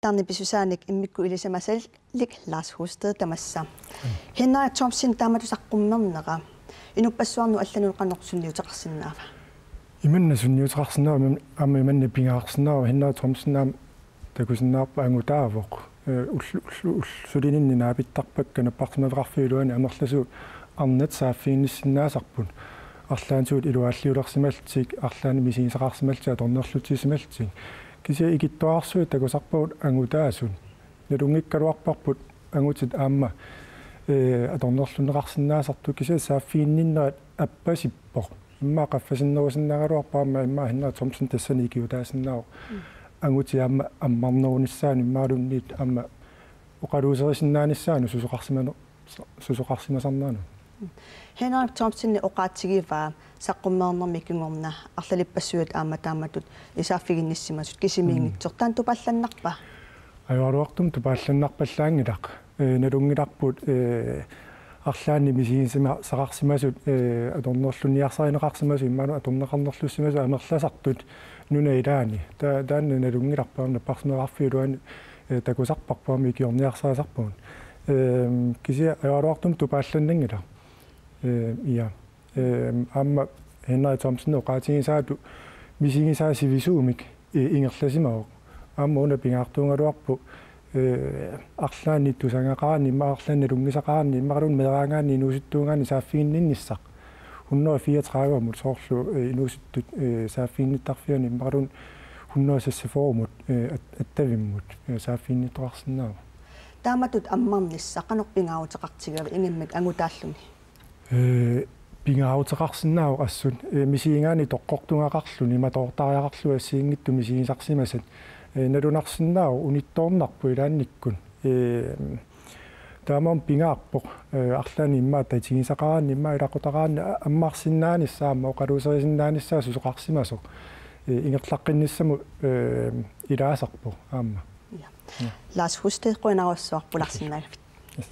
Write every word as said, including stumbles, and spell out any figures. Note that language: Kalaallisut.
Taarni pisusaanik immikkut ilisimasalik Lars Husted tamassa. Henrik Thomsen taamatut saqqummernera inuppassuarnut allanut qanoq sunniuteqarsinnaava? Imanna sunniuteqarsinnaava, aamma imanna pingaarsinnaava, Henrik Thomsen aamma takusinnaavarput angutaavoq. Ee, ullu-, ullu-, ullu-, sulininni naapittarpakka napparsimmaveqarfiup iluani amerlasuut arnat saaffiginnissinnaasarput. Arlaannut iluaalliulersimallutik, arlaannik misigisaqarsimallutik, atornerlutsisimallutik. Kisianni ikittuararsuit takusarpagut angutaasut. Nalunngikkaluarparput angutit aamma, ee, atornerlunneqarsinnaasartut, kisianni saaffiginninnerat appasippoq. Immaqa qaffasinnerusinnaagaluarpoq aamma, immaqa Henrik Thomsen tassani ikiuutaasinnaavoq. Mm. Angutit aamma ammarnerunissaannut imaluunniit aamma oqaluuserisinnaanissaannut susoqarsimane-, susoqarsimasarnerannut. Henrik Thomsen oqaatigivaa saqqummeernermi kingorna arlalippassuit aamma taamatut saaffiginnissimasut kisimiinngitsoq. Mm. Taanna tupaallannarpa? Ajoraluartumik tupaallannarpallaanngilaq. Ee, nalunngilarput, ee, arlaannik misigisima-, saqarsimasut, ee, atornerlunniarsarineqarsimasut imaluunniit atorneqarnerlussimasut amerlasartut nunap ilaani. Ta-, taanna nalunngilarput aamma napparsimmaveqarfiup iluani, ee, takusarparput aamma ikiorniarsarisarpugut. Ee, kisianni ajoraluartumik tupaallannanngilaq. Ee, ja. Ee, aamma Henrik Thomsen oqaatigisaatut misigisaa sivisuumik, ee, ingerlasimavoq. Aamma una pingaartuugaluarpoq, ee, arlaannik tusagaqaraanni, immaqa arlaannik nalunngisaqaraanni, immaqaluunniit meeraagaanni inuusuttuugaanni saaffiginninnissaq. Hundrede fireogtredive-mut soorlu, ee, inuusuttut, ee, saaffiginnittarfianni, immaqaluunniit hundrede seksogfyrre-mut, ee, at-, attavimmut, ee, saaffiginnittoqarsinnaavoq. Taamatut ammarnissaq qanoq pingaaruteqartigiva ingammik angutaalluni? Ee, pingaaruteqarsinnaavoq assut, ee, misigigaanni toqqortugaqarluni, matoortariaqarluni assigiinngitsut misigisarsimasat. Ee, nalunarsinnaavoq unittoornarpoq ilaannikkut. Ee, taamaammat pingaarpoq, ee, arlaannik immaqa tatigisaqaraanni, immaqa ilaqutaraanni a-, ammarsinnaanissaa, aamma oqaluuserisinnaanissaa susoqarsimasoq. Ee, ingerlaqqinnissamut, ee, ilaasarpoq aamma. Ja. Ja. Lars Husted, qujanarsuaq pulaarsinnaagavit. Yes.